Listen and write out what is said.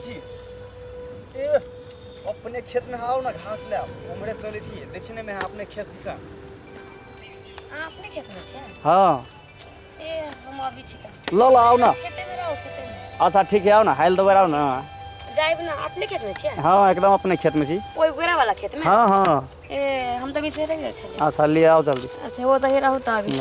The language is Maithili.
छी? ए अपने खेत में आओ ना, घास ले आओ, उम्हरे चले छी दक्षिणे में है अपने खेत दिसा। अहाँ अपने खेत में छियै? हाँ। ए हम अभी छी त ल ल आओ ना, खेते में रहो, खेते में। अच्छा ठीक है, आओ ना, हाल दोबारा आओ ना। जाइब ना, अपने खेत में छियै? हाँ एकदम अपने खेत में छी। ओइ गोरा वाला खेत में? हाँ हाँ। ए हम त बिसरि गेल छलियै। अच्छा ले आओ जल्दी। अच्छा ओ त हे रहू त अभी।